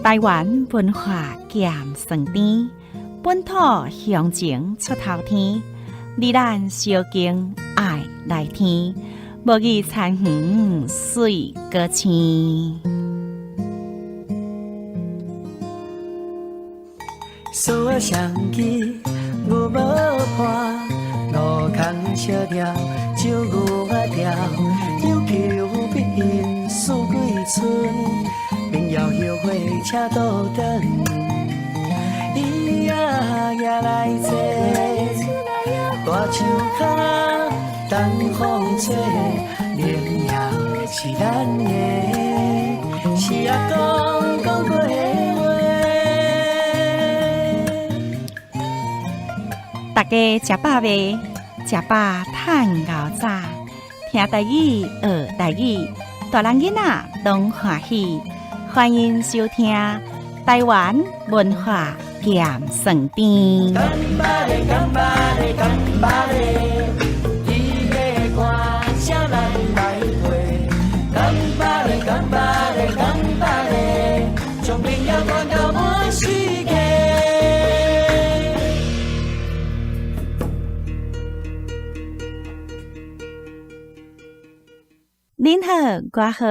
台灣文化鹹酸甜，本土鄉情出頭天。你咱相敬愛來聽，無語田園水閣青。索相機牛無伴，路空小條，酒牛仔調，有求必應四季春，民謠後悔車倒轉，伊仔也來坐，大樹跤等風吹，民謠是咱的，是阿公講過的話。大家食飽未？食飽趁牛早，聽台語學台語，大人囡仔攏歡喜。歡迎收聽台灣文化鹹酸甜。干巴咧，干巴咧，干巴咧，伊的歌聲咱來陪。干巴咧，干巴咧，干巴咧，將民謠傳到滿世界。恁好，我好，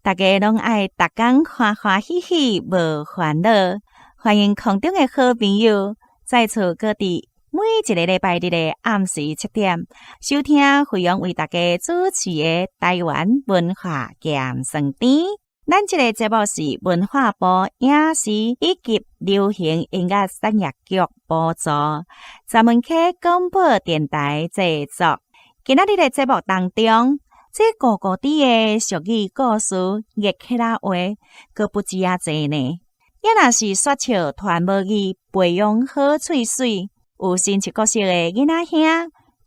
大家攏愛逐工歡歡喜喜，無煩惱。歡迎空中的好朋友再次閣佇每一个禮拜日的暗時7點，收聽惠陽為大家主持的台灣文化鹹酸甜。咱這個節目是文化部影視以及流行音樂產業局補助，三文溪廣播電臺製作。今仔日的節目當中，這五個字的俗語故事，熱客仔話，閣不止遐濟呢。也若是說笑傳無語，培養好喙水，有新竹國小的囡仔兄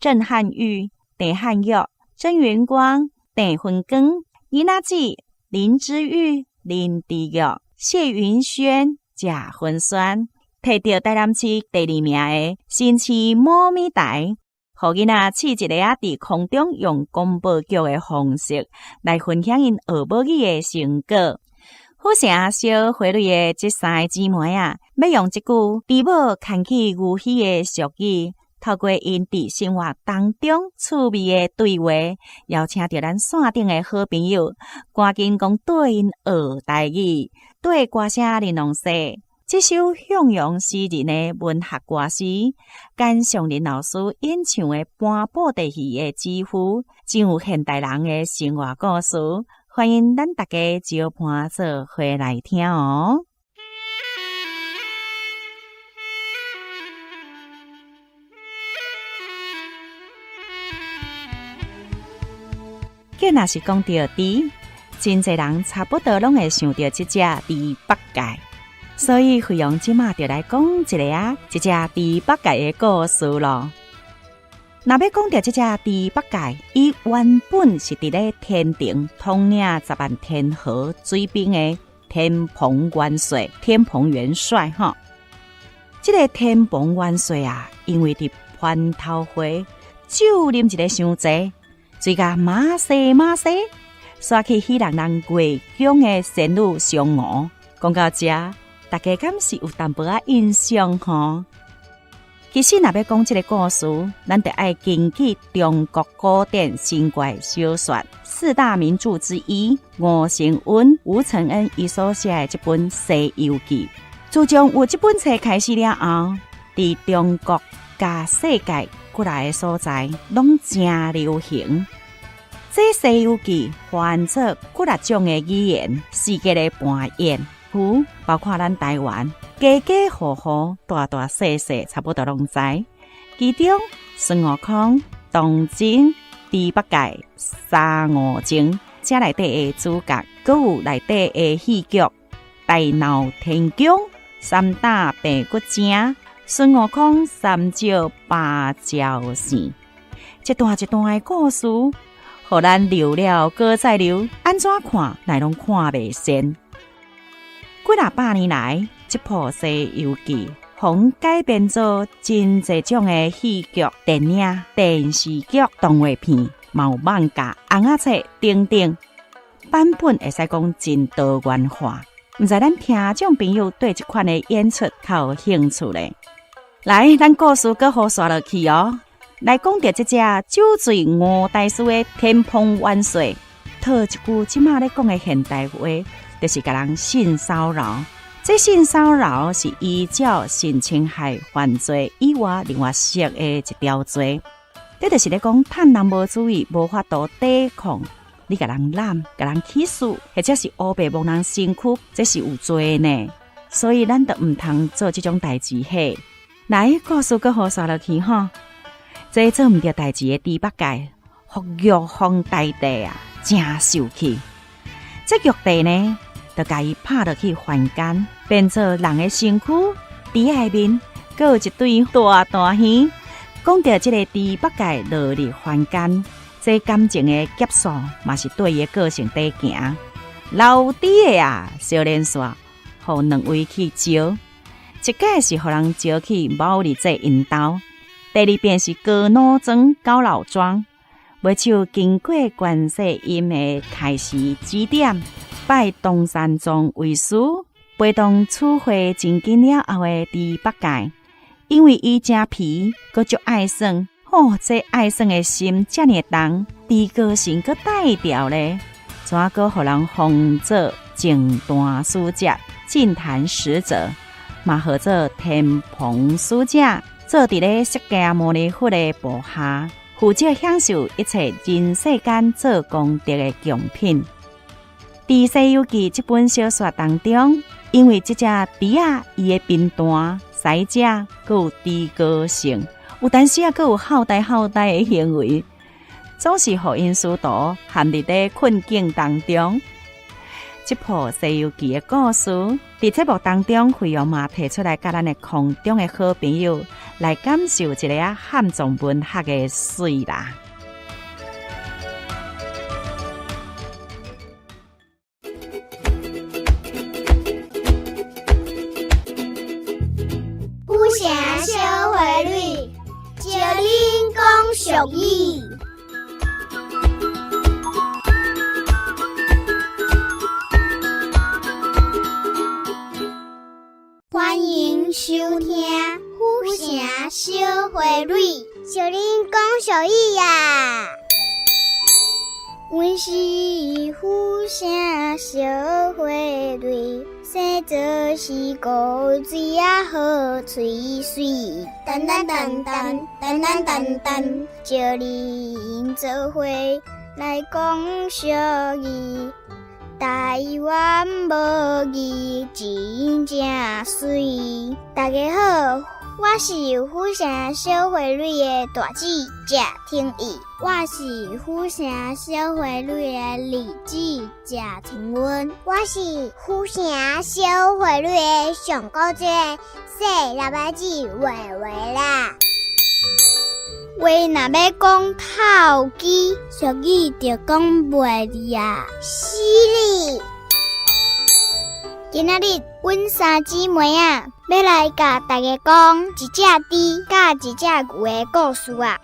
鄭漢玉、鄭漢玉、鄭雲光、鄭芬光、囡仔姊林之玉、林之玉、謝雲軒、賈芬萱，摕著台南市第二名的新市貓咪台，予囡仔試一下佇空中用廣播劇的方式來分享𪜶學母語的成果。府城小花蕊的這三個姊妹啊，欲用這句豬母牽去牛墟的俗語，透過𪜶佇生活當中趣味的對話，邀請著咱線頂的好朋友，趕緊講綴𪜶學台語，綴歌聲玲瓏說。這首向陽詩人的文學歌詩，簡尚林老師演唱的搬布袋戲的指揮，真有現代人的生活故事。歡迎咱大家相伴做伙來聽哦。既若是講著豬，真濟人差不多攏會想著這隻豬八戒，所以惠陽這馬就來講一个啊，這隻豬八戒的故事囉。若欲講著這隻豬八戒，伊原本是佇咧天庭統領10萬天河水兵的天蓬元帥，天蓬元帥吼。這个天蓬元帥啊，因為佇蟠桃會酒啉一个傷濟，醉甲馬西馬西，煞去戲弄人月宮的仙女嫦娥。講到這，大家敢是有淡薄仔印象吼？其實，若欲講這個故事，咱著愛根據中國古典神怪小說四大名著之一吳承恩、吳承恩伊所寫的這本《西遊記》。自從有這本冊開始了後，佇中國佮世界幾若个所在，攏誠流行。這《西遊記》翻做幾若種的語言，四界咧搬演，有包括咱台灣。家家戶戶、大大細細，差不多攏知。其中，孫悟空、唐僧、豬八戒、沙悟淨，這內底的主角，閣有內底的戲劇《大鬧天宮》、三打白骨精、孫悟空三借芭蕉扇，一段一段的故事，予咱流了閣再流，按怎看來攏看袂厭。幾若百年來，這部《西遊記》予改編做真濟種的戲劇、電影、電視劇、動畫片，嘛有漫畫、尪仔冊等等，版本會使講真多元化。毋知咱聽眾朋友對這款的演出較有興趣咧？來，咱故事閣予紲落去哦。來講著這隻酒醉吳大師的天蓬元帥，套一句這馬咧講的現代話，就是共人性騷擾。這性騷擾是依照性侵害犯罪以外另外設的一條罪。這就是咧講，趁人無注意、無法度抵抗，你共人攬、共人起訴，或者是烏白摸人身軀，這是有罪呢。所以咱就毋通做這種代誌嘿。來，故事閣予紲落去吼，這做毋著代誌的豬八戒，予玉皇大帝啊，誠受氣。這玉帝呢，就共伊拍落去凡間，變做人的身軀，豬仔的面，閣有一對大大耳。講著這个豬八戒落入凡間，這感情的劫數嘛是綴伊的個性底行。老豬的啊，小連紲，予兩位去招，一擺是予人招去貓膩做𪜶兜，第二遍是高老莊高老莊。尾手經過觀世音的開示指點，拜唐三藏為師，陪同出會真經了後的豬八戒，因為伊誠皮，閣足愛耍，吼，這愛耍的心遮爾重，豬個性閣帶著咧，怎閣予人封做淨壇使者、淨壇使者，嘛號做天蓬使者，做佇咧釋迦牟尼佛的部下。負責享受一切人世間做功德的貢品。佇《西遊記》這本小說當中，因為這隻豬仔伊的貧惰、使者，閣有豬個性，有當時啊，閣有好呆好呆的行為，總是予𪜶師徒陷佇咧困境當中。這部《西遊記》的故事，佇節目當中，飛揚嘛提出來，佮咱的空中的好朋友來感受一下漢藏文學的媠啦。府城小花蕊，招恁講俗語。歡迎收聽府城小花蕊，小恁講俗語呀！阮是府城小花蕊，生做是古水仔好喙水。噔噔噔噔噔噔噔噔，招恁做伙來講俗語，台灣母語真正媠。大家好，我是府城小花蕊的大姊謝婷宜，我是府城小花蕊的二姊謝婷溫，我是府城小花蕊的上古姐細喇叭姊畫畫啦。話若欲講透支，俗語就講袂離啊，死哩！今仔日阮三姊妹仔欲來共大家講一隻豬佮一隻牛的故事啊。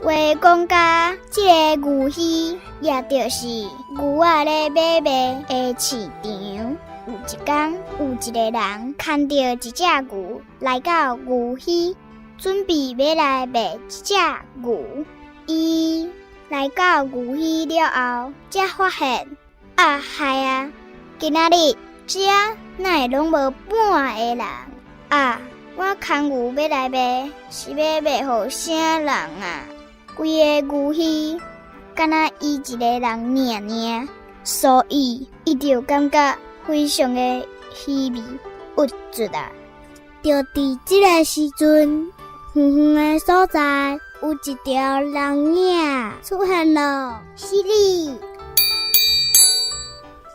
話講到這个牛墟，也就是牛仔咧買賣的市場。有一工，有一个人牽著一隻牛來到牛墟，準備欲來賣這隻牛。伊來到牛墟了後，才發現啊，害啊！今仔日遮哪會攏無半个人啊？我牽牛欲來賣，是欲賣予啥人啊？規个牛墟，干焦伊一个人爾爾，所以伊就感覺非常的稀微鬱卒啊！就佇這个時陣，遠遠的所在有一條人影出現了，是你。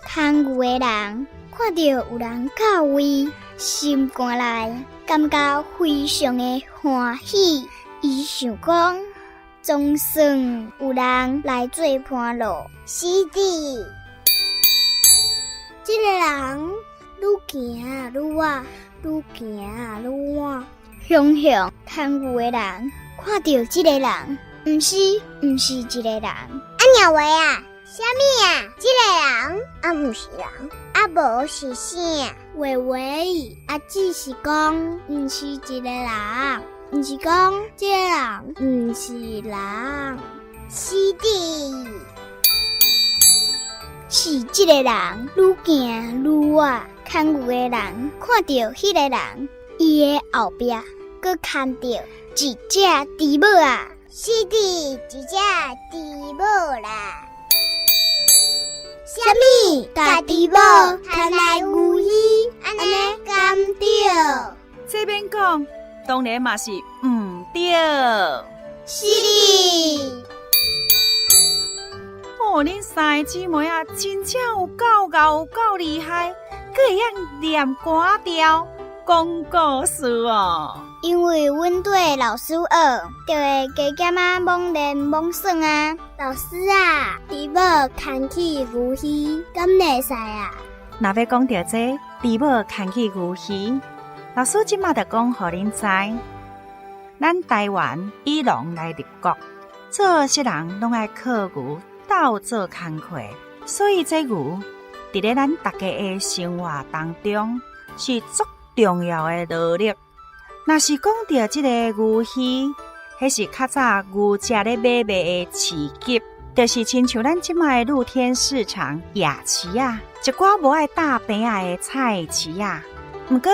牽牛的人看著有人到位，心肝內感覺非常的歡喜。伊想講，總算有人來做伴咯。是的，這个人愈行愈倚，愈行愈倚。雄雄牽牛的人看著這个人，毋是，毋是一个人。阿娘話啊，是啥物啊？這个人啊，毋是人，啊無是啥？話話，啊只是講，毋是一个人，毋是講這个人毋是人。是的，是這个人愈行愈遠，牽牛的人看著彼个人，伊的後壁閣牽著一隻豬母仔。是的，一隻豬母啦。啥物？共豬母牽來牛墟，按呢敢對？這免講，當然嘛是毋對。是的。哦，恁三个姊妹啊，真正有夠𠢕，有夠厲害，閣會曉念歌仔調、講故事哦。因為阮綴老師學，就會加減仔罔練罔耍啊。老師啊，豬母牽去牛墟，敢會使啊？若欲講著這豬母牽去牛墟，老師這馬就講予恁知。咱台灣以農來立國，做啥人攏愛靠牛鬥做工課，所以這牛佇咧咱逐家的生活當中是足重要的勞力。若是講著這個牛墟，彼是較早牛隻咧買賣的市集，就是親像咱這馬的露天市場夜市仔，一寡無愛搭棚仔的菜市仔。毋過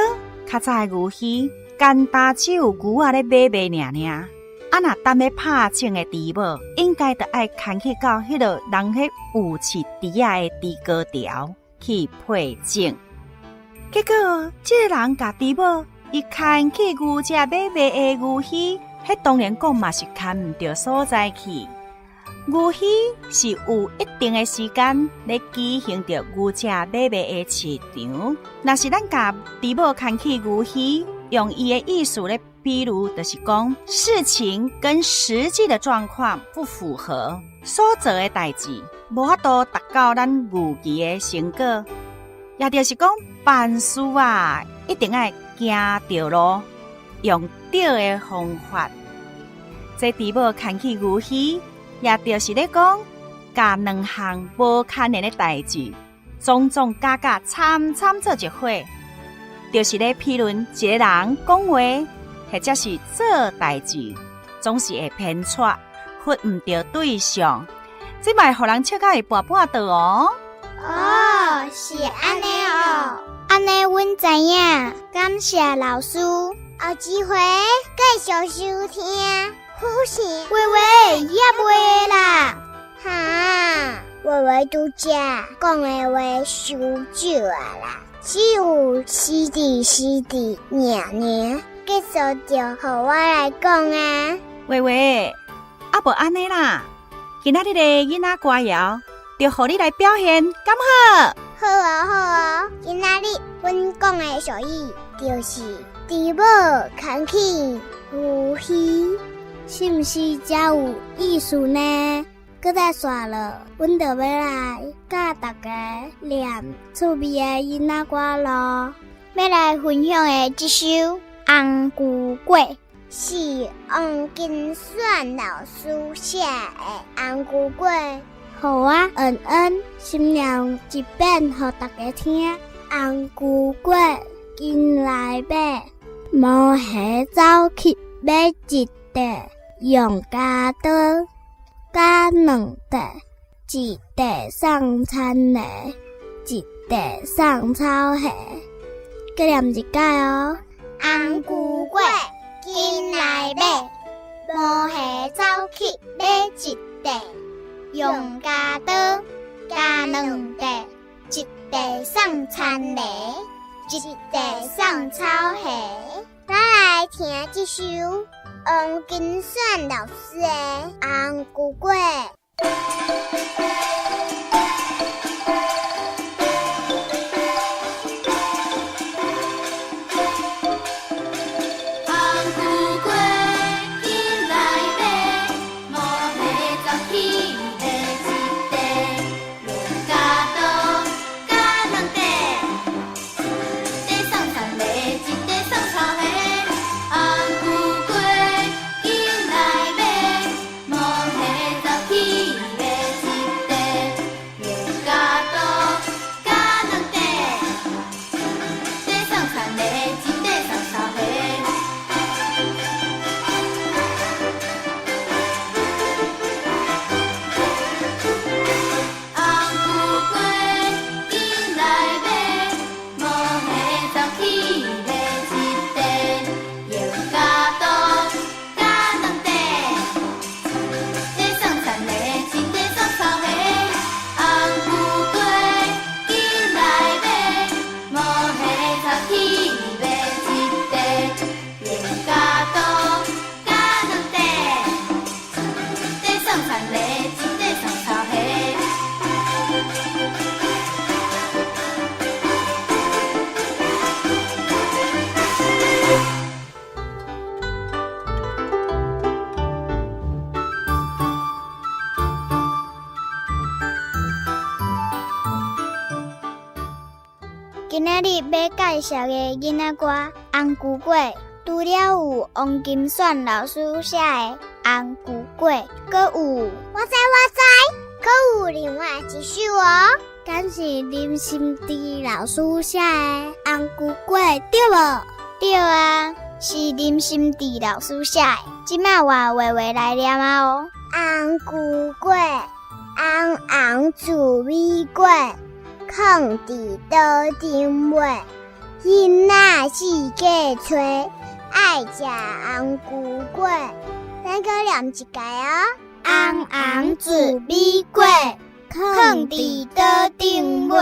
較早的牛墟，干焦只有牛仔咧買賣爾爾。啊，若等欲拍種的豬母，應該著愛牽去到彼落人彼有飼豬仔的豬高條去配種。結果，這個人共豬母伊牽去牛隻買賣的牛墟，彼當然講嘛是牽毋著所在去。牛墟是有一定的時間咧舉行著牛隻買賣的市場。若是咱共豬母牽去牛墟，用伊的意思咧，比如就是講事情跟實際的狀況不符合，所做的代誌無法度達到咱預期的成果，也就是講辦事啊，一定愛行對路，用對的方法。這豬母牽去牛墟，也就是咧講，共兩項無牽連的代誌，總總加加參參做一伙，就是咧批論一个人講話，或者是做代誌，總是會偏錯，符毋著對象，這嘛會予人笑甲會跋半倒哦。哦，是按呢哦，按呢阮知影，感謝老師。後一回繼續收聽。好聲，話話也袂啦，哈，話話拄才講的話傷少啊啦，只有是的是的爾爾，繼續就予我來講啊。話話，啊無按呢啦，今仔日的囡仔歌謠就予你來表現，敢好？好哦好哦，今仔日阮講的俗語就是豬母牽去牛墟。是毋是誠有意思呢？閣再煞落，阮就欲來教大家念趣味的囡仔歌囉。欲來分享的這首《紅龜粿》是王金選老師寫的《紅龜粿》。予我恩恩先念一遍，予大家聽。紅龜粿，緊來買，毛蝦走去買一塊，用鉸刀絞兩塊，一塊送田螺，一塊送草蝦。閣念一擺哦。紅龜粿，緊來買，毛蝦走去買一塊，用鉸刀絞兩塊，一塊送田螺，一塊送草蝦。咱來聽這首王金選老師的《紅龜粿》。紅龜粿，緊來買，毛蝦走去買一塊，用鉸刀絞兩塊，一塊送田螺，一塊送草蝦。紅龜粿，緊來買，毛蝦走去買一塊，去買一塊，鹽加刀加兩塊，一塊送田螺，一塊送草蝦。今仔日欲介紹的囡仔歌《紅龜粿》，除了有王金選老師寫的《紅龜粿》，閣有我知我知，閣有另外一首哦，敢是林心智老師寫的《紅龜粿》對無？對啊，是林心智老師寫的。這馬換畫畫來念啊哦。紅龜粿，紅紅糯米粿，囥佇桌頂尾，囡仔四界揣，愛食紅龜粿。咱閣念一擺哦。紅紅糯米粿，囥佇桌頂尾，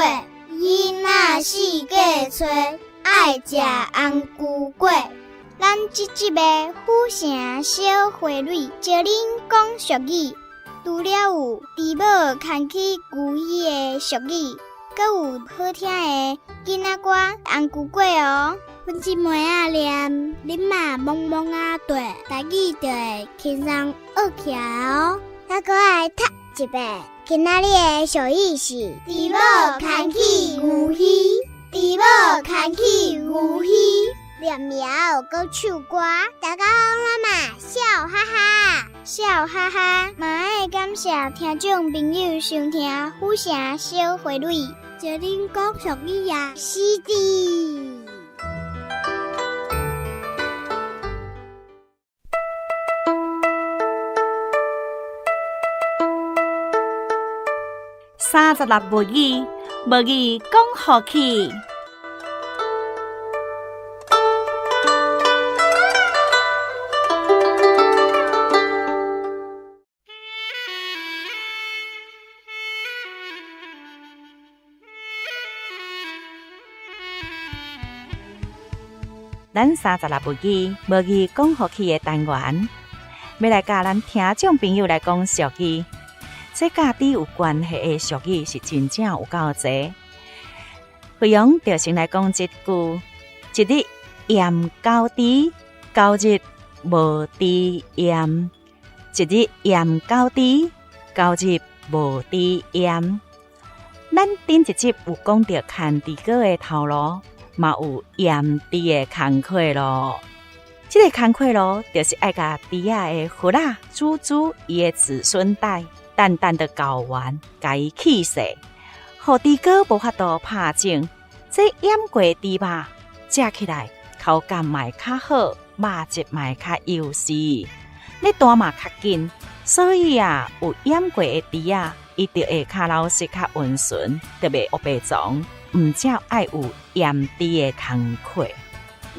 囡仔四界揣，愛食紅龜粿。咱這集的府城小花蕊教恁講俗語，除了有豬母牽起牛耳的俗語，閣有好聽的囡仔歌《紅龜粿》哦。阮這妹仔念，恁嘛懵懵仔對，台語就會輕鬆學起來哦。咱閣來讀一遍，今仔日的俗語是：豬母牽起牛耳，豬母牽起牛耳。念謠閣唱歌，大家好，我嘛笑哈哈，笑哈哈，嘛愛感謝聽眾朋友收聽府城小花蕊，教恁講俗語啊，是的。 36物語，無語講予起。咱36物語，無語講予起的單元，欲來佮咱聽眾朋友來講俗語。這佮豬有關係的俗語是真正有夠濟。飛揚就先來講這句：一日閹九豬，九日無豬閹；一日閹九豬，九日無豬閹。咱頂一集有講著牽豬哥的頭路，嘛有閹豬的工課咯。這个工課咯，就是愛共豬仔的糞仔、豬豬伊的子孫代，等等著搞完，共伊去勢，予豬哥無法度拍種。這閹過的豬肉食起來口感嘛會較好，肉質嘛會較幼細，咧彈嘛較緊。所以啊，有閹過的豬仔，伊就會較老實、較溫順，就袂烏白撞，毋才愛有閹豬的工課。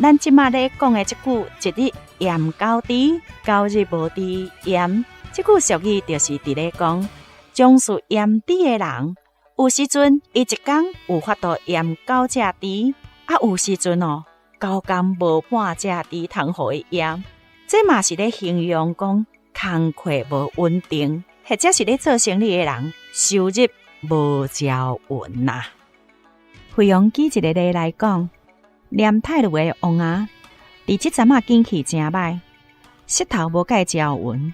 咱這馬咧講的這句“一日閹九豬，九日無豬閹”，這句俗語就是佇咧講，從事閹豬的人，有時陣伊一工有法度閹九隻豬，啊有時陣哦，九工無半隻豬通予伊閹。這嘛是咧形容講工課無穩定，或者是咧做生意的人收入無朝穩啦。飛揚舉一個例來講，黏泰魯的王仔，佇這陣仔景氣誠歹，膝頭無蓋招勻，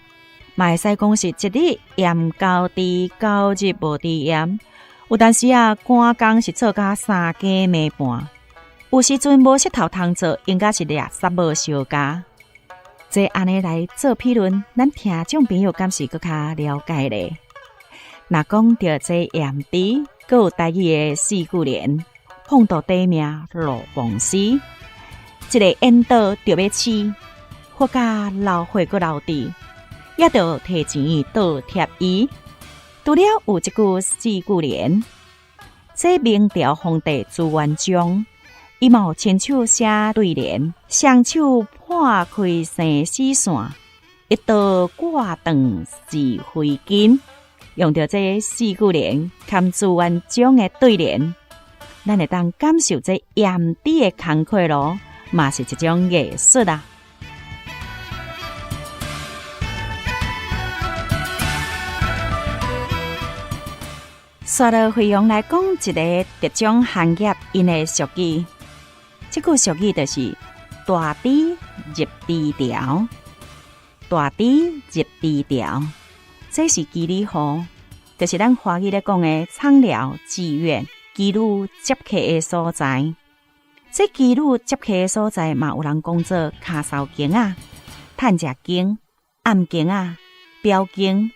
嘛會使講是一日閹九豬，九日無豬閹。有當時啊，趕工是做甲三更暝半，有時陣無膝頭通做，應該是掠捒無相加。這按呢來做比論，咱聽眾朋友敢是閣較了解咧？若講著這閹豬，閣有台語的四句聯，碰著短命落磅絲，一个緣刀就欲死，活甲流血閣流豬，也著提錢倒貼伊。除了有這句四句聯，這明朝皇帝朱元璋，伊嘛有親手寫對聯，雙手破開生死線，一刀割斷是非筋。用著這四句聯，含朱元璋的對聯，咱會當感受這閹豬的工課囉，嘛是一種藝術啊。煞落飛揚來講一个特種行業，𪜶的俗語，這句俗語就是大豬入豬牢，大豬入豬牢，這是妓女號，就是咱華語咧講的倉寮妓院，妓女接客的所在。這妓女接客的所在嘛，有人講做跤梢間仔、趁食間、暗間仔、表間、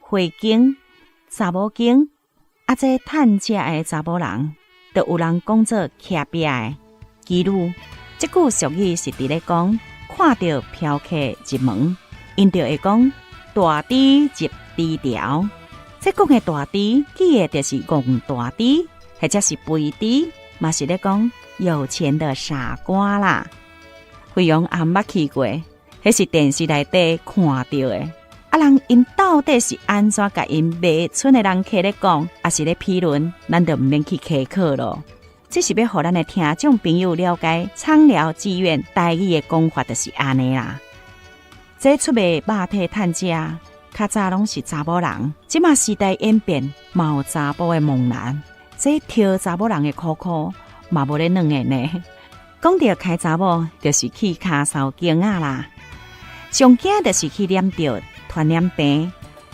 花間、查某間。啊，這趁食的查某人，就有人講做徛壁的妓女。這句俗語是佇咧講，看著嫖客入門，𪜶就會講大豬入豬牢。這講的大豬，指的就是戇大豬，或者是肥豬，嘛是咧講有錢的傻瓜啦。飛揚也毋捌去過，彼是電視內底看著的。啊，人𪜶到底是按怎共𪜶賣賰的人客咧講，抑是咧批論，咱就毋免去稽考囉。這是欲予咱的聽眾朋友了解，倉寮妓院台語的講法就是按呢啦。這出賣肉體趁食，較早攏是查某人，這馬時代演變，嘛有查埔的猛男，這挑查某人的苦苦嘛無咧軟的呢。講著開查某，就是去跤梢間仔啦。上驚就是去染著傳染病，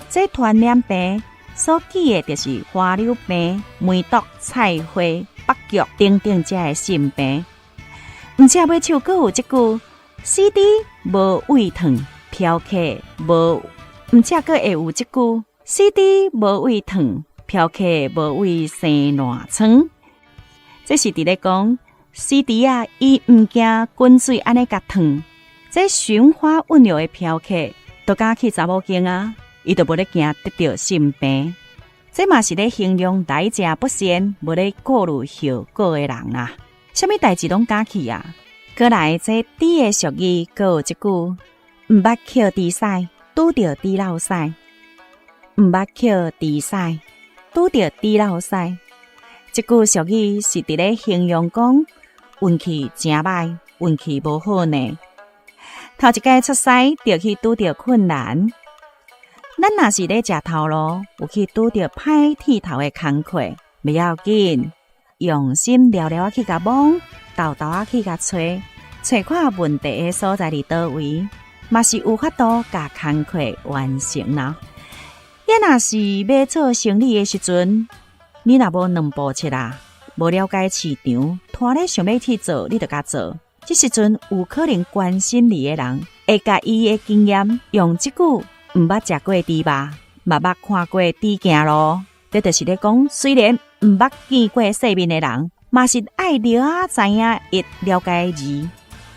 這傳染病所指的就是花柳病、梅毒、菜花、北極等等這个性病。毋只尾手閣有這句：死豬無位褪，嫖客無。毋只閣會有這句：死豬無位褪，嫖客無位生爛瘡。這是佇咧講死豬仔，伊毋驚滾水按呢共燙。這尋花問柳的嫖客，都敢去查某間啊，伊就無咧驚得著性病。這嘛是咧形容來者不善，無咧顧慮後果的人啊。啥物代誌攏敢去啊？閣來這豬的俗語，閣有這句：毋捌抾豬屎，拄著豬落屎；毋捌抾豬屎，拄著豬落屎。這句俗語是佇咧形容講運氣誠歹，運氣無好呢。頭一擺出師就去拄著困難，咱若是咧食頭路，有去拄著歹鐵頭的工課，袂要緊，用心了了仔去共摸，沓沓仔去共揣，揣看問題的所在佇佗位，嘛是有法度共工課完成啦。也若是欲做生理的時陣，你若無兩步七啊，無了解市場，拖咧想欲去做，你就共做。這時陣有可能關心你的人，會共伊的經驗用這句毋捌食過豬肉，嘛捌看過豬行路，這就是咧講，雖然毋捌見過世面的人，嘛是愛了仔知影會了解字。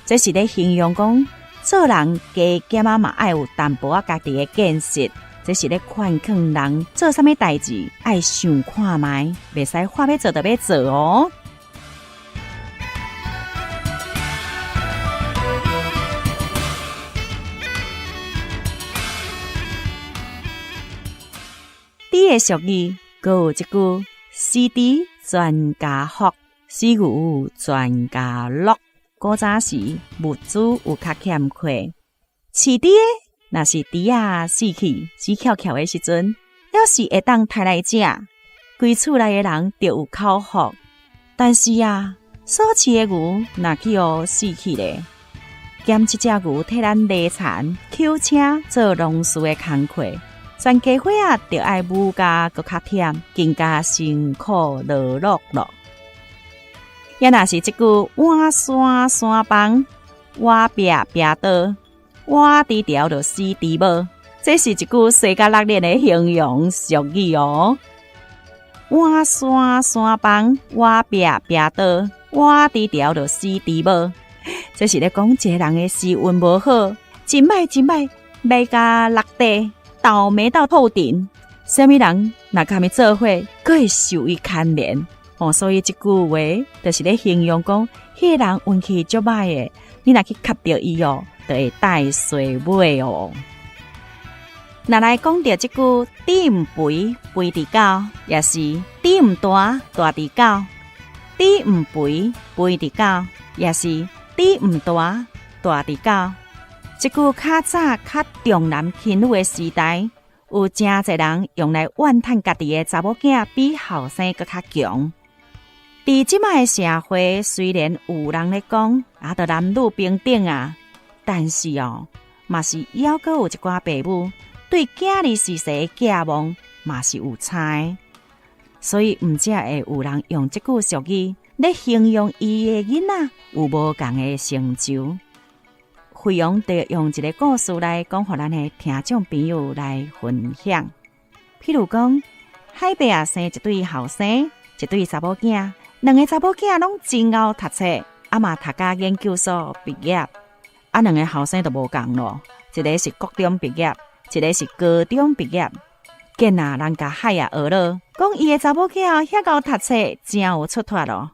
這是咧形容講，做人加減仔嘛愛有淡薄仔家己的見識。這是咧勸勸人做啥物代誌愛想看覓，袂使話欲做就欲做哦。豬的俗語，閣有一句：死豬全家福，死牛全家樂。古早時物資有較欠缺，飼豬的若是豬仔死去死翹翹的時陣，猶是會當刣來食，規厝內的人就有口福。但是啊，所飼的牛若去予死去咧，兼這隻牛替咱犁田、抾車做農事的工課，全家伙仔就愛母家閣較忝，更加辛苦勞碌咯。也若是這句倚山山崩，倚壁壁倒，倚豬牢就死豬母，這是一句生甲六臉的形容俗語哦。倚山山崩，倚壁壁倒，倚豬牢就死豬母。這是咧講一个人的時運無好，真歹真歹，歹甲落地，倒暝到透頂。啥物人若共伊做伙，閣會受伊牽連。哦，所以這句話就是咧形容講，彼个人運氣足歹的，你若去磕著伊哦，就會帶衰尾哦。若來講著這句豬毋肥，肥佇狗，也是豬毋大，大佇狗。豬豬毋肥，肥佇狗，也是豬毋大，大佇狗。這句較早較重男輕女的時代，有誠濟人用來怨嘆家己的查某囝比後生閣較強。佇這擺的社會，雖然有人咧講啊，著男女平等啊，但是哦，嘛是猶閣有一寡爸母對囝兒事勢的寄望嘛是有差的，所以毋才會有人用這句俗語咧形容伊的囡仔有無仝的成就。惠陽就用一個故事來講，予咱的聽眾朋友來分享。譬如講，海伯仔生一對後生，一對查某囝。兩个查某囝攏真𠢕讀冊，啊嘛讀甲研究所畢業，啊兩个後生就無仝咯，一个是國中畢業，一个是高中畢業。見啊，人共海仔學囉，講伊的查某囝遐𠢕讀冊，誠有出脫咯。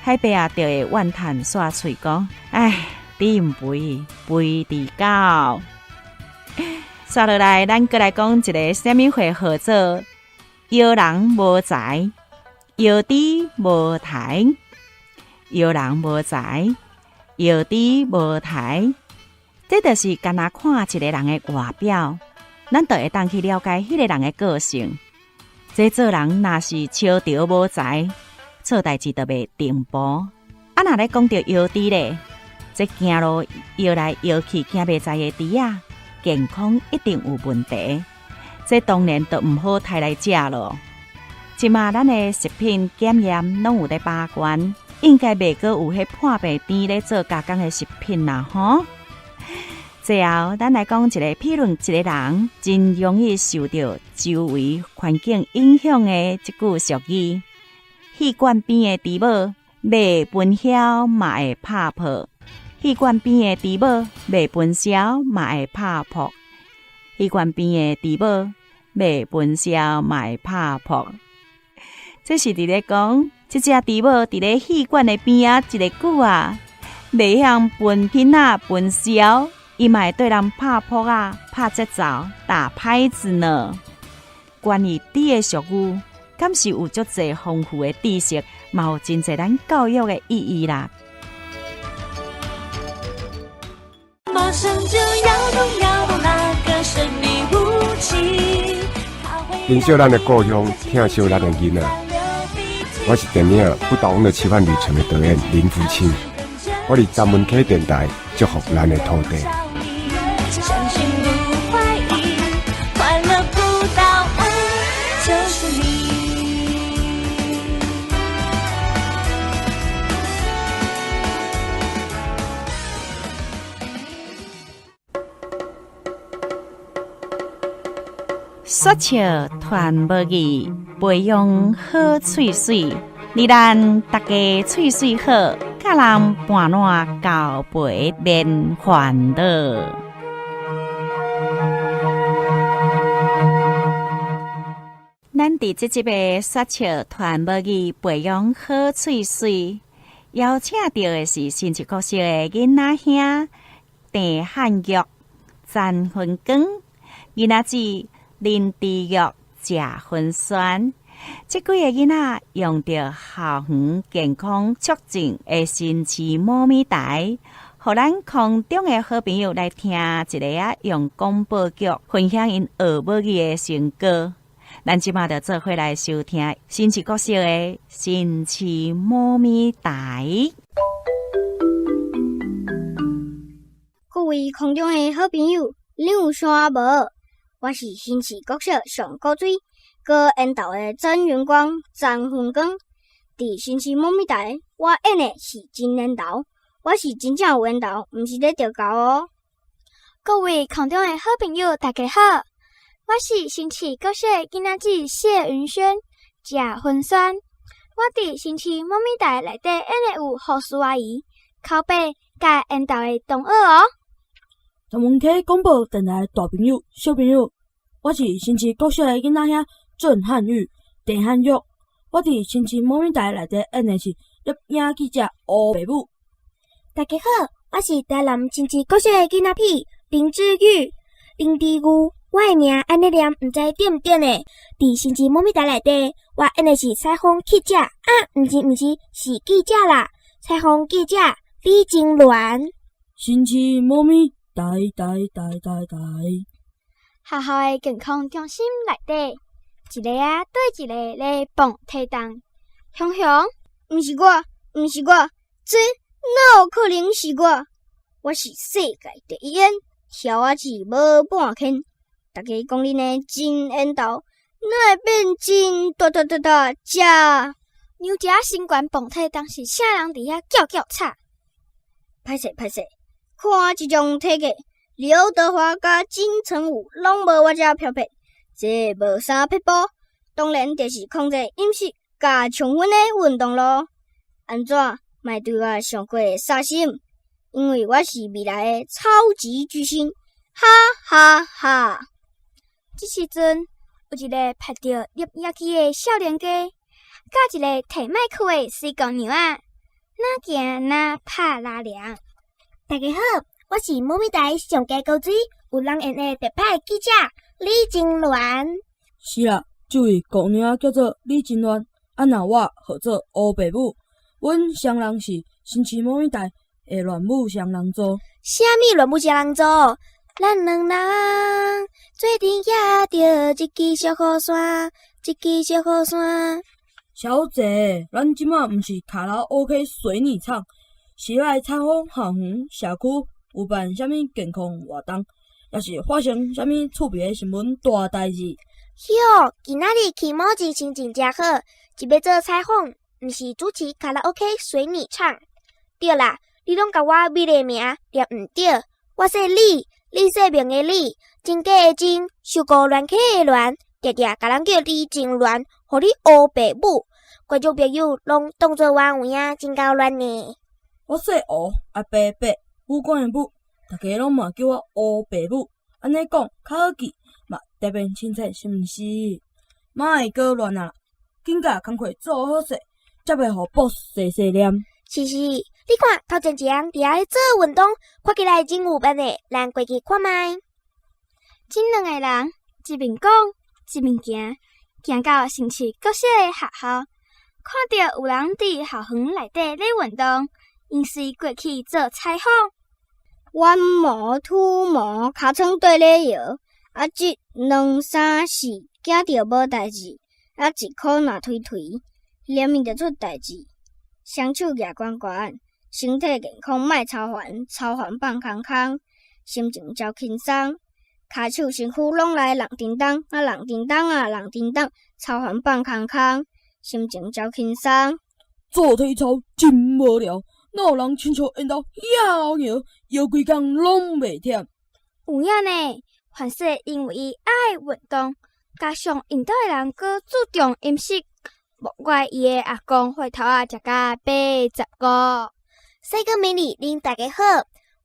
海伯仔就會怨嘆煞喙講：唉，豬毋肥，肥佇狗。煞落來，咱閣來講一个啥物話號做搖人無才。搖豬無刣，搖人無才，搖豬無刣，這就是干焦看一个人的外表，咱就會當去了解彼个人的個性。這做人若是超著無才，做代誌就袂定步。啊，若咧講著搖豬咧，這行路搖來搖去，行袂在的豬仔，健康一定有問題。這當然就毋好刣來食咯。這馬咱的食品檢驗攏有咧把關，應該袂閣有彼破病甜咧做加工的食品啦吼。最後，咱來講一个評論一个人真容易受著周圍環境影響的這句俗語：戲館邊的豬母賣分曉嘛會拍噗；戲館邊的豬母賣分痟嘛會拍噗；戲館邊的豬母賣分痟嘛會拍噗。這是佇咧講，這隻豬母佇咧戲館的邊仔一个久啊，袂曉分囡仔分痟，伊嘛會對人拍噗仔、拍節奏、打拍子呢。關於豬的俗語，敢是有足濟豐富的知識，嘛有真濟咱教育的意義啦。馬上就搖動搖動那個神秘武器。珍惜咱的故鄉，疼惜咱的囡仔。我是電影《不倒翁的奇幻旅程》的導演林福清，我佇三文溪電台祝福咱的土地。相信不懷疑，快樂不倒翁就是你。說笑傳無義，培養好喙水。你咱大家喙水好，佮人伴湠交陪免煩惱。咱佇這集的說笑傳無義，培養好喙水，邀請著的是新竹國小的囡仔兄鄭漢玉、詹芬光、囡仔姊林智玉、謝芬萱，這幾个囡仔用著校園健康促進的新市貓咪台，予咱空中的好朋友來聽一个仔用廣播劇分享𪜶學母語的成果。咱這馬就做伙來收聽新市國小的新市貓咪台。各位空中的好朋友，恁有想我無？我是新市國小上古水閣緣投的曾雲光、曾芬光。佇新市貓咪台，我演的是真緣投，我是真正有緣投，毋是咧著猴哦。各位空中的好朋友，大家好，我是新市國小的囡仔姊謝雲萱、謝芬萱。我佇新市貓咪台內底演的有護士阿姨、口白佮緣投的同學哦。台文溪廣播電台大朋友、小朋友，我是新市國小的囡仔兄鄭漢玉、鄭漢玉。我佇新市貓咪台內底演的是攝影記者烏爸母。大家好，我是台南新市國小的囡仔屁林志玉、林志玉。我的名按呢念，毋知對毋對呢？佇新市貓咪台內底，我演的是採訪記者啊，毋是毋是，是記者啦！採訪記者李金鑾。新市貓咪台台台台台。學校的健康中心內底，一个仔對一个咧磅體重。雄雄，毋是我，毋是我，這哪有可能是我？我是世界第一煙，柱仔子無半牽。大家講恁的真緣投，哪會變真大大大大隻？牛食身懸磅體重是啥人佇遐叫叫吵？歹勢歹勢，看這種體格，劉德華佮金城武攏無我遮飄撇，這無啥撇步，當然就是控制飲食佮充分的運動囉。按怎？莫對我傷過細心，因為我是未來的超級巨星，哈哈哈！這時陣，有一个拍著攝影機的少年家，佮一个提麥克的水姑娘仔，哪行哪拍拉鏈。大家好，我是貓咪台上加高水有人緣的特派記者李金鑾。是啦，這位姑娘叫做李金鑾，啊若我號做烏爸母，阮雙人是新市貓咪台的亂舞雙人組。啥物亂舞雙人組？咱兩人做陣舉著一支小雨傘，一支小雨傘。小姐，咱這馬毋是卡拉 OK 隨你唱，是來採訪校園社區有辦啥物健康活動，抑是發生啥物趣味的新聞大代誌。喲，今仔日起毛精心情誠好，是欲做採訪，毋是主持卡拉 OK 隨你唱。對啦，你攏共我美麗名念毋對，我姓李，李世明的李，真假的真，受過亂起的亂，定定共人叫李金鑾，予你烏爸母。觀眾朋友攏當做我有影真夠亂呢。我姓吳，阿伯伯，武館的武，大家攏嘛叫我烏爸母，按呢講較好記，嘛特別親切，是毋是？莫閣亂啊，緊共工課做好勢，才袂予 boss 細細念。是是，你看頭前一个人佇遐咧做運動，看起來真有範的，咱過去看覓。這兩个人一面講一面行，行到新市國小的學校，看著有人佇校園內底咧運動，𪜶隨過去做採訪。軟毛禿毛，尻川綴咧搖，啊，一兩三四，驚著無代誌，啊，一箍若推推，連面就出代誌。雙手舉懸懸，身體健康莫操煩，操煩放空空，心情真輕鬆。跤手身軀攏來弄叮當，啊弄叮當啊弄叮當，操煩放空空，心情真輕鬆。做體操真無聊，哪有人親像緣投遐姣，搖規工攏袂忝。有影呢，凡說因為伊愛運動，加上𪜶兜的人閣注重飲食，莫怪伊的阿公血頭仔食甲85。賽果美女，恁大家好，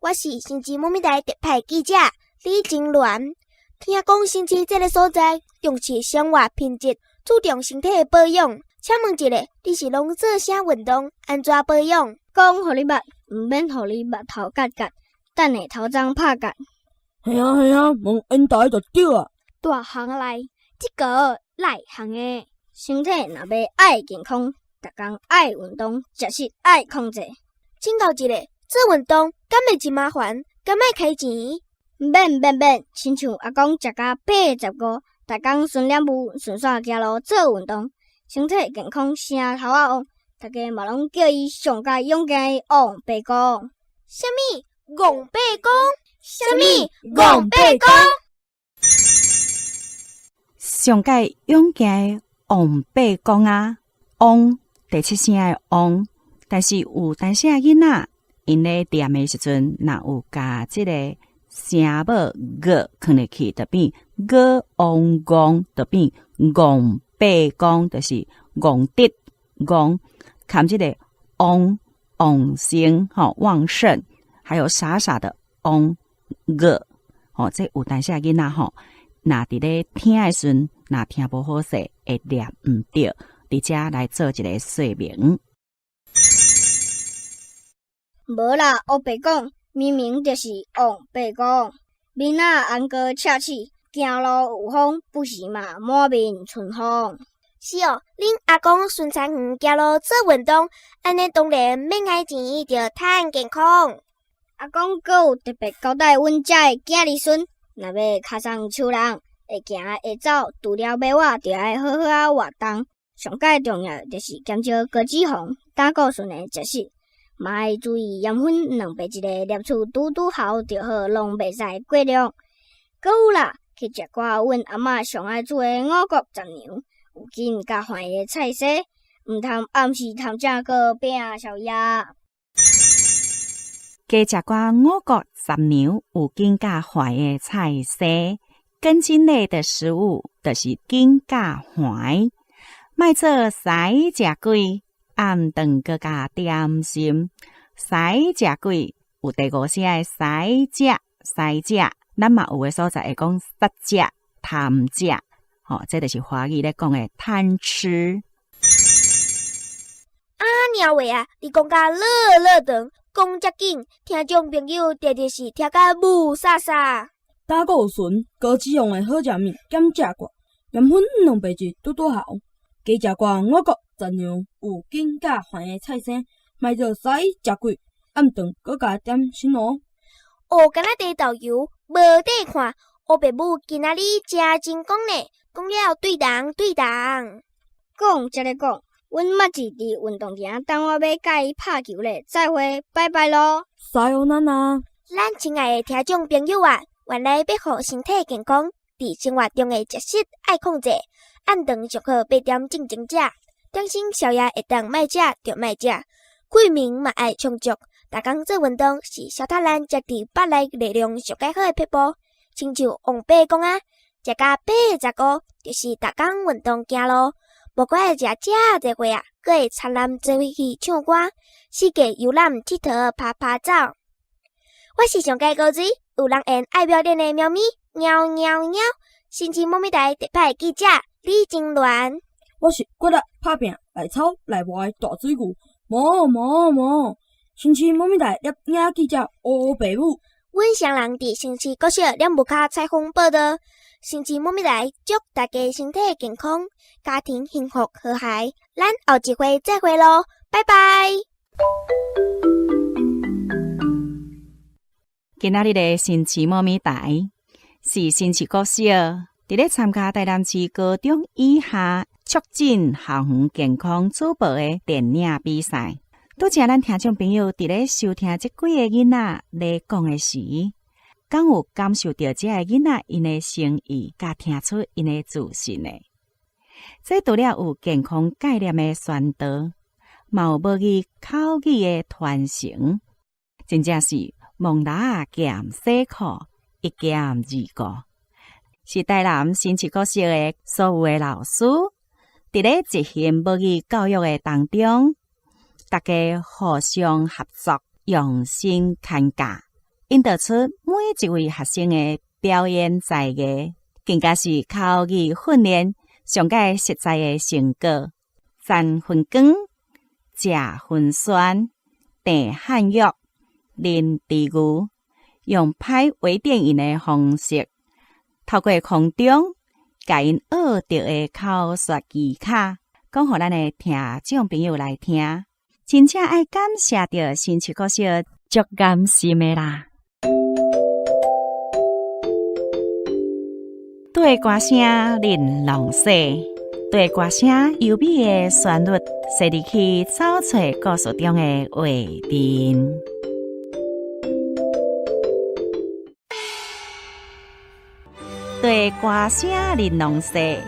我是新市貓咪台特派記者李金鑾。聽講新市這个所在重視生活品質，注重身體的保養。請問一下，你是攏做啥運動？按怎保養？講予你捌，毋免予你目頭結結，等下頭鬃拍結。係啊係啊，問緣投就對啊。大行來，這个內行的。身體若欲愛健康，逐工愛運動，食食愛控制。請教一下，做運動敢會真麻煩？敢愛開錢？免免免，親像阿公食甲85，逐工巡兩步，順紲行路做運動，身體健康，聲頭仔旺，大家嘛攏叫伊上蓋勇健的王伯公。啥物？戇伯公？啥物？戇伯公？上蓋勇健的王伯公啊，王第七聲的王，但是有當時仔囡仔，𪜶咧念的時陣，若有共這个聲母 g 囥入去，就變 g 王戇，就變戇伯公，就是戇直戇，含這个旺旺盛吼旺盛，還有傻傻的翁個吼，這有當時仔囡仔吼，若佇咧聽的時陣，若聽無好勢，會念毋對，佇遮來做一个說明。無啦，烏白講，明明就是王伯公，面仔紅閣赤齒，行路有風，不時嘛滿面春風。是哦，恁阿公孫燦榮行路做運動，按呢當然免愛錢，就趁健康。阿公閣有特別交代阮遮的囝兒孫，若欲跤送手人，會行會走，除了馬仔，就愛好好仔活動。上蓋重要就是減少高脂肪、膽固醇的食食，嘛愛注意鹽分200一个攝取拄拄好就好，攏袂使過量。閣有啦，去食寡阮阿嬤上愛煮的五穀雜糧，有筋佮番的菜色，毋通暗時貪食糕餅宵夜。加食寡五穀雜糧，有筋佮番的菜色，根莖類的食物，就是筋佮番。莫做屎食鬼，暗頓閣加點心。屎食鬼有第五聲的屎食屎食，咱嘛有的所在會講殺食貪食，吼，這就是華語咧講的貪吃。啊娘話啊，你講甲樂樂長，講遮緊，聽眾朋友定定是聽甲霧煞煞。膽固醇、高脂肪的好食物，減食寡，鹽分200一拄拄好。加食寡五穀雜糧，有筋佮番的菜生，莫做屎食鬼，暗頓閣加點心哦。哦，敢若佇導遊無得看，烏爸母今仔日誠成功呢，講了對人對人。講才咧講，阮媽子佇運動場等我欲佮伊拍球咧，再會，拜拜囉。さよなら。咱親愛的聽眾朋友啊，原來欲予身體健康，佇生活中的食食愛控制。暗頓上好8點進前食，點心宵夜會當莫食就莫食，睡眠嘛愛充足。逐工做運動是消褪咱食佇腹內熱量上蓋好的撇步。親像王伯講啊，食甲85，就是逐工運動行路，無怪食遮濟貨啊，閣會參咱做伙去唱歌，四界遊覽𨑨迌趴趴走。我是上蓋古錐，有人緣愛表演的貓咪，喵喵喵，新市貓咪台特派記者李金鑾。我是骨力拍拚來操來活的大水牛，哞哞哞！新市貓咪台攝影記者烏爸母。阮雙人佇新市國小兩木跤採訪報道，新市貓咪台祝大家身體健康，家庭幸福和諧。咱後一回再會囉，拜拜。今仔日的新市貓咪台是新市國小佇咧參加台南市高中以下促進校園健康主播的電影比賽。拄才咱聽眾朋友佇咧收聽這幾个囡仔咧講的時，敢有感受著這个囡仔𪜶的誠意，佮聽出𪜶的自信呢？這除了有健康概念的宣導，嘛有母語口語的傳承，真正是摸蜊仔兼洗褲，一兼二顧。是台南新市國小的所有的老師，佇咧執行母語教育的當中，大家互相合作，用心牽教，引導出每一位學生的表演才藝，更加是口語訓練上蓋實在的成果。陳芬光、謝芬萱、鄭漢玉、林志牛，用拍微電影的方式，透過空中，共𪜶學著的口說技巧，講予咱的聽眾朋友來聽。真正愛感謝著新市國小足甘心的啦！對歌聲玲瓏細，對歌聲優美的旋律，踅入去走揣故事中的畫面。對歌聲玲瓏細，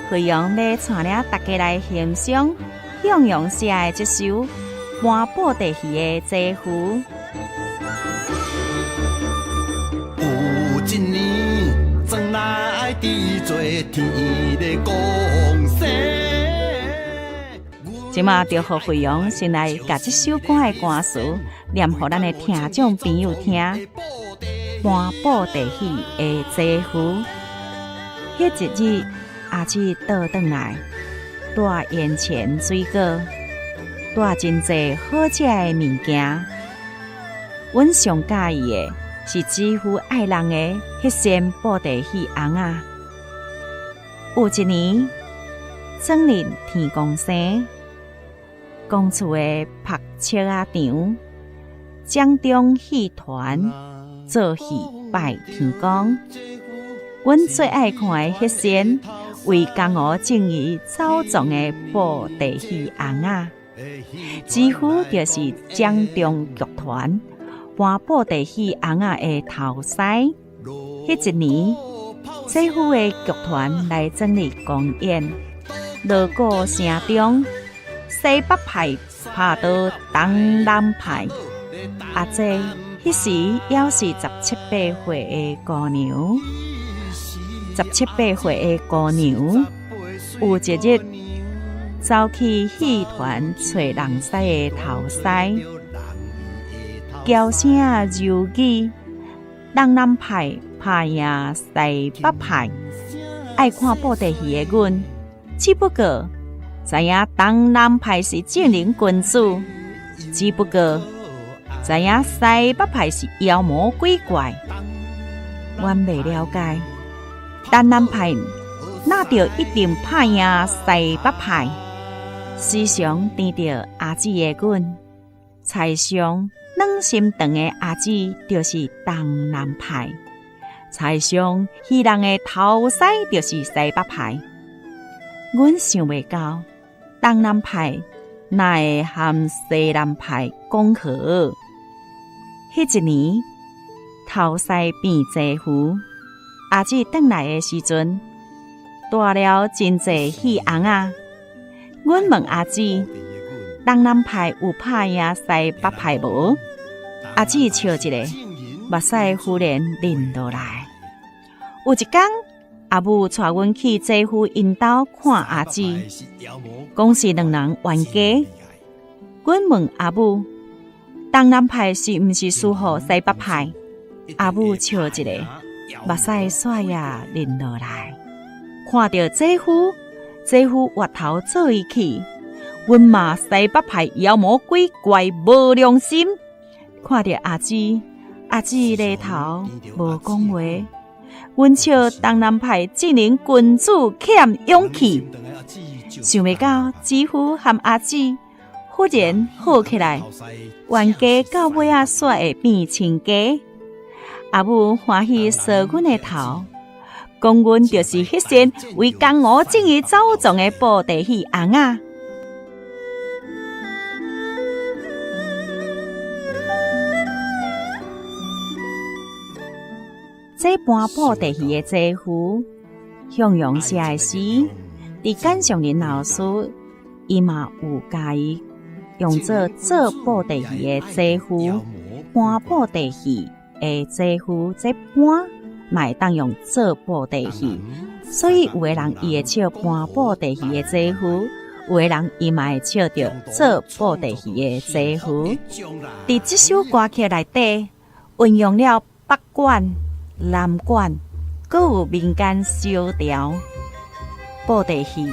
飛揚咧帶領大家來欣賞向陽寫的這首《搬布袋戲的姐夫》。有一年，转來佇做天咧公生。這馬就予飛揚先來共這首歌的歌詞念予咱的聽眾朋友聽。搬布袋戲的姐夫，彼一日阿姊倒轉來，帶煙錢水果，帶真濟好食的物件。阮上佮意的是姊夫愛人的彼仙布袋戲尪仔。有一年，轉日天公生，公厝的拍笑仔場，掌中戲團做戲拜天公。阮最愛看的彼仙，為江湖正義走撞的布袋戲尪仔，姊夫就是掌中劇團搬布袋戲尪仔的頭師。彼一年，姊夫的劇團來整理公演，鑼鼓聲中，西北派拍倒東南派。阿姐彼時猶是十七八歲的姑娘，十七八歲的姑娘，有一日走去戲團揣人師的頭師，嬌聲柔語，東南派拍贏西北派，愛看布袋戲的阮，只不過知影東南派是正人君子，只不過知影西北派是妖魔鬼怪。阮袂了解，東南派哪著一定拍贏西北派？時常甜著阿姊的阮，猜想軟心腸的阿姊就是東南派，猜想戲人的頭師就是西北派。阮想袂到東南派哪會和西南派講和？彼一年，頭師變濟夫，阿姊轉來的時陣，帶了真濟戲尪仔。阮問阿姊，東南派有拍贏西北派無？阿姊笑一下，目屎忽然淋落來。有一工，阿母帶阮去姐夫𪜶兜看阿姊，講是兩人冤家。阮問阿母，東南派是毋是輸予西北派？阿母笑一下，目屎煞也淋落來。看著姐夫，姐夫越頭做伊去，阮罵西北派妖魔鬼怪無良心。看著阿姊，阿姊低頭無講話。阮笑東南派正人君子欠勇氣，想袂到姊夫和阿姊忽然好起來，冤家到尾仔煞會變親家。阿母歡喜掃阮的頭，講阮就是彼仙為江湖正義走撞的布袋戲尪仔。這搬布袋戲的姐夫向陽寫的詩，佇簡尚林老師，伊嘛有共伊用做做布袋戲的姐夫，搬布袋戲的姐夫，這搬嘛會當用做布袋戲，所以有的人伊會笑搬布袋戲的姐夫，有的人伊嘛會笑著做布袋戲的姐夫。佇這首歌曲內底，運用了北管、南管，閣有民間小調、布袋戲、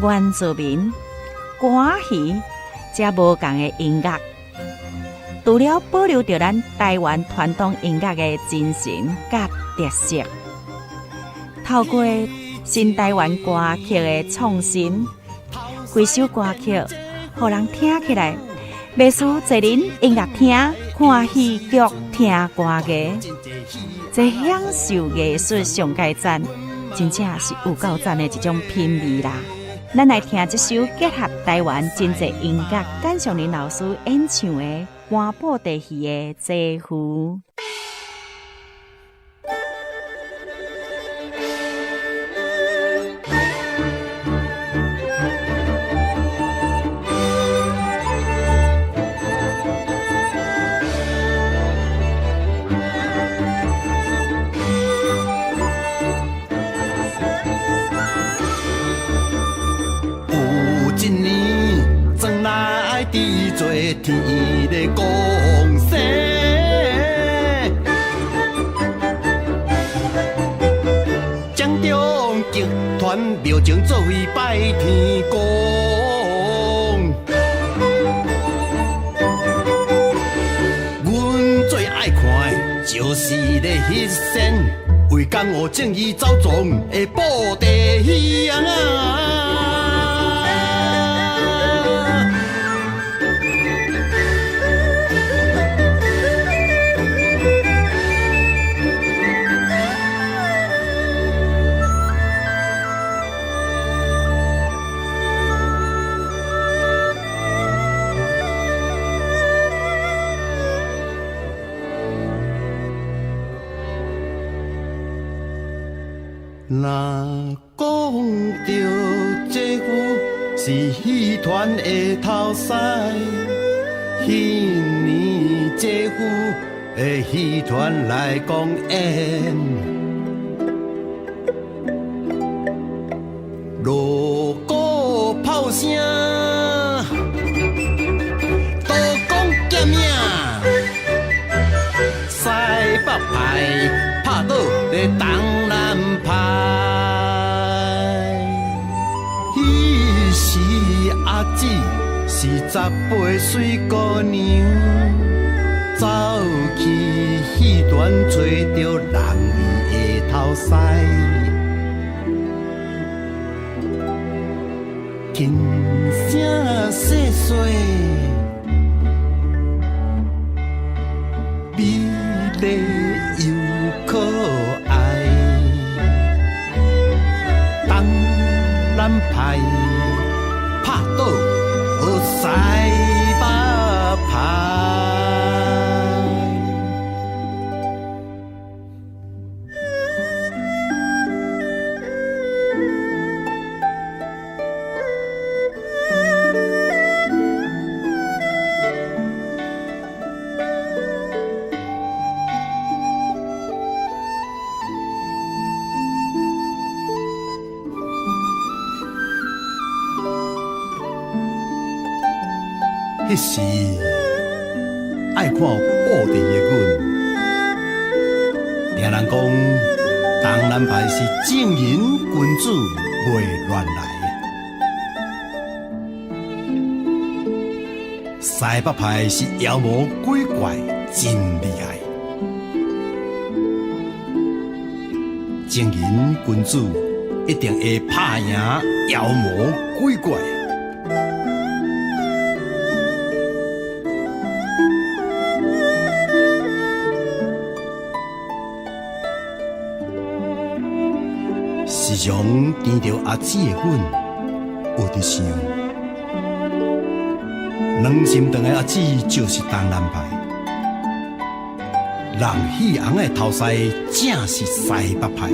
原住民、歌戲，這無仝的音樂，除了保留著咱台灣傳統音樂的精神佮特色，透過新台灣歌曲的創新，規首歌曲，予人聽起來，袂輸坐佇音樂廳看戲劇、聽歌藝，這享受藝術上蓋讚，真正是有夠讚的一種品味啦！咱來聽這首結合台灣真濟音樂，簡尚林老師演唱的《搬布袋戲的姐夫》。有一年，轉來佇做天咧公生，掌中剧团庙前做戏拜天公。阮最愛看的就是咧彼仙，為江湖正義走撞的布袋戲啊！若講著姐夫是戲團的頭師，彼年姐夫的戲團來公演，鑼鼓炮聲都講劍影，西北派拍倒咧東南派，彼時阿姊是18歲姑娘，走去戲團揣著人伊的頭師，輕聲細細，美麗又可愛，東南派拍倒西北派。彼時愛看布袋的阮，聽人講東南派是正人君子，袂亂來；西北派是妖魔鬼怪，真厲害。正人君子一定會拍贏妖魔鬼怪。時常甜著阿姊的阮，有佇想，軟心腸的阿姊就是東南派，人戲紅的頭師正是西北派。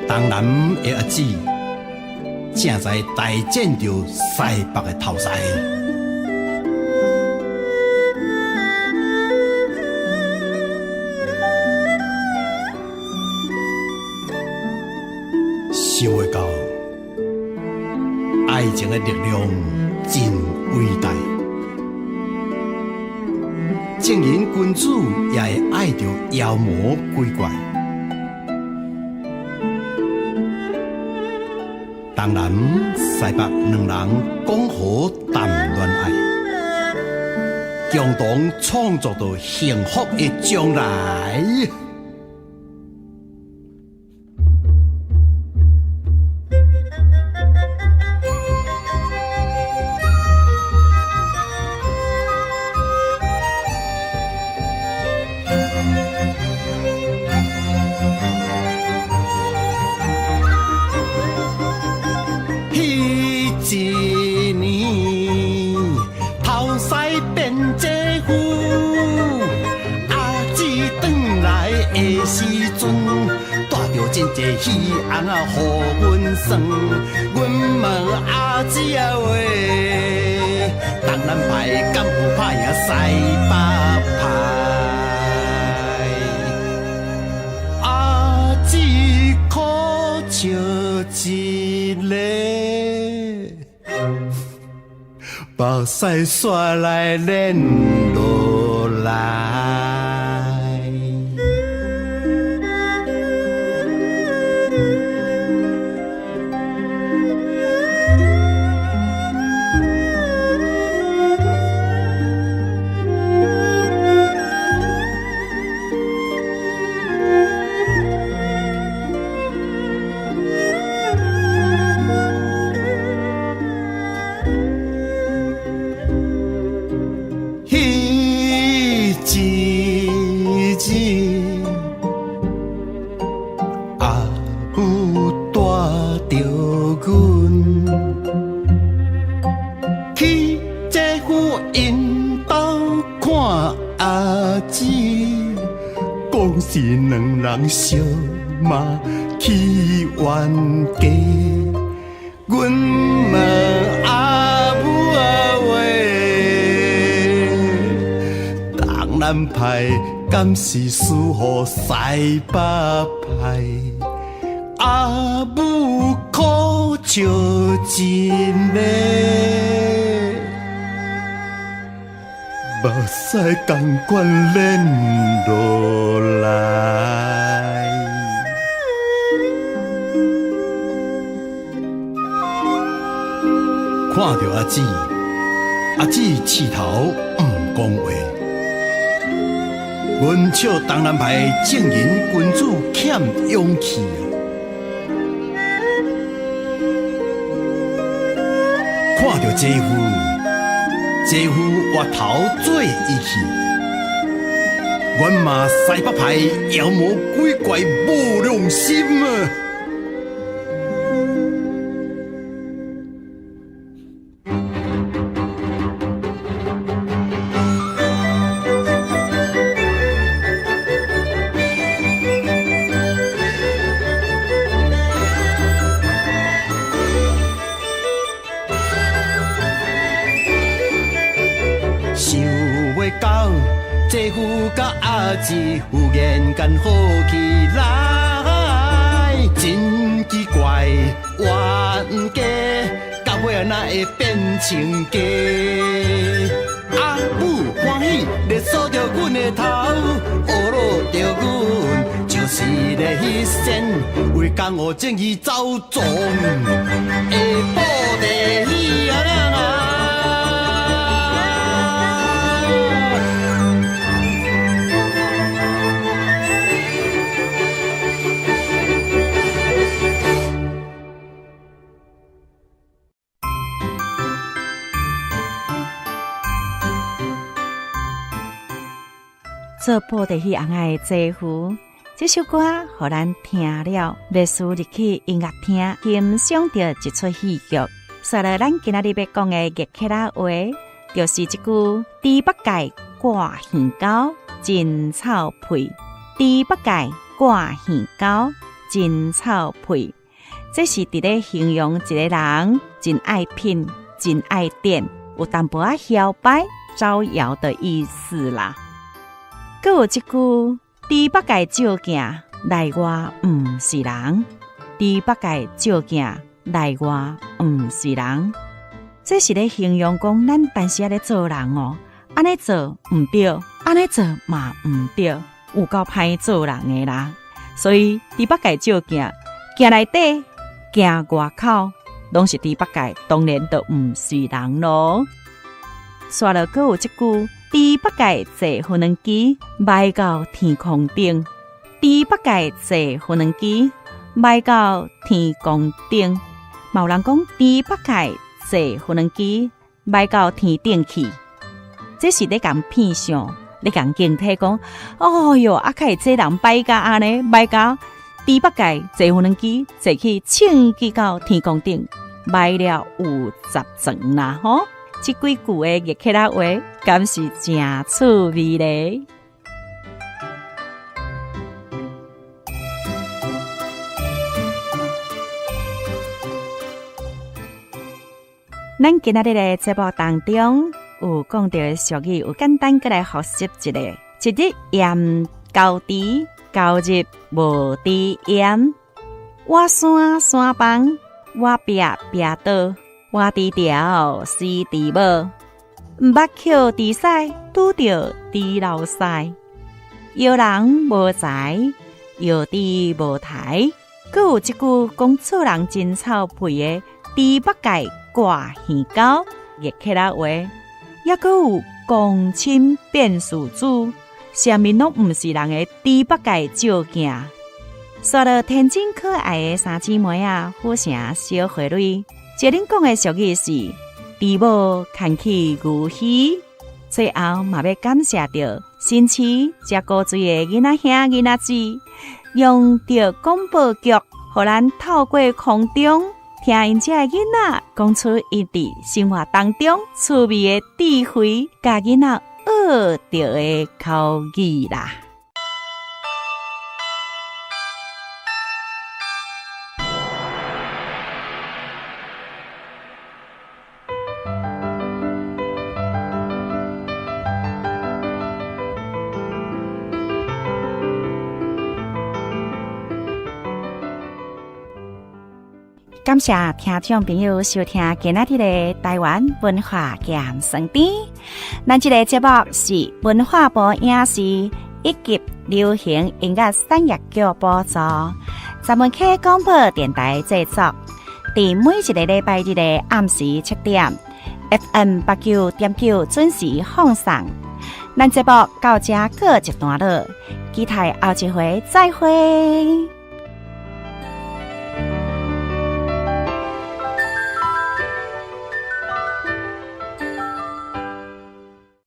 東南的阿姊正在大戰著西北的頭師。想袂到，愛情的力量真偉大，正人君子也會愛著妖魔鬼怪。東南西北兩人講好談戀愛，共同創造著幸福的將來。彼一年，頭師變姐夫，阿姊轉來的時陣，帶著真濟戲紅仔予阮耍。阮問阿姊啊喂，東南派敢有拍贏西北派？阿姊苦笑一个。目屎煞來連落來。一日，阿母带著阮去姐夫𪜶兜看阿姊，讲是两人相骂去冤家。阮问阿母啊喂，东南派敢是输予西北派？阿母苦笑一个，目屎仝款连落来。看著阿姊，阿姊刺头毋讲话。阮笑东南派正人君子欠勇气啊！看著姐夫，姐夫越头做伊去，阮骂西北派妖魔鬼怪无良心啊！想袂到姐夫佮阿姊忽然间好起来，真奇怪，冤家到尾仔哪会变亲家？阿母欢喜咧梳著阮的头，呵咾著阮就是咧彼仙，为江湖正义走撞的布袋戏啊！做布袋戏红仔的姐夫，这首歌予咱听了，袂输入去音乐厅欣赏著一出戏剧。煞落咱今仔日欲讲的月客仔话，就是这句猪八戒挂耳钩真臭屁。猪八戒挂耳钩真臭屁，这是伫咧形容一个人真爱品、真爱点，有淡薄仔嚣摆、招摇的意思啦。阁有一句，猪八戒照镜，内外毋是人。猪八戒照镜，内外毋是人。这是咧形容讲，咱当时仔咧做人哦，按呢做毋对，按呢做嘛毋对，有够歹做人的啦。所以猪八戒照镜，镜内底、镜外口，拢是猪八戒，当然就毋是人咯。煞落阁有这句。猪八戒坐无人机，䆀到天空顶。猪八戒坐无人机，䆀到天空顶。嘛有人讲猪八戒坐无人机，䆀到天顶去。这是咧共骗相，咧共警惕讲，哦哟，啊，会这人摆甲按呢，䆀到猪八戒坐无人机，坐去冲击到天空顶，䆀了有10层啦，吼。这几句的月客仔话，敢是真趣味咧？咱今仔日的节目当中有讲到的俗语，有简单阁来复习一下：一日盐交猪，交日无猪盐；倚山山崩，倚壁壁倒。活猪条，死猪母，毋捌捡猪屎，拄著猪老师。摇人无才，摇猪无刣。阁有一句讲做人真臭屁的，猪八戒挂耳钩，月客仔话。抑阁有公亲变事主，啥物拢毋是人的猪八戒照镜。煞落天真可爱的三姊妹仔，府城小花蕊。这恁讲的俗语是：猪母牵去牛墟，最後嘛欲感謝著新市遮古錐的囡仔兄囡仔姊，用著廣播劇，予咱透過空中聽𪜶遮的囡仔講出𪜶佇生活當中趣味的智慧，佮囡仔學著的口語啦。感謝聽眾朋友收聽今仔日的台灣文化鹹酸甜。咱這个節目是文化部影視以及流行音樂產業局補助，十文溪廣播電臺製作。佇每一个禮拜日的暗時7點，FM 89.9準時放送。咱節目到這告一段落，期待後一回再會。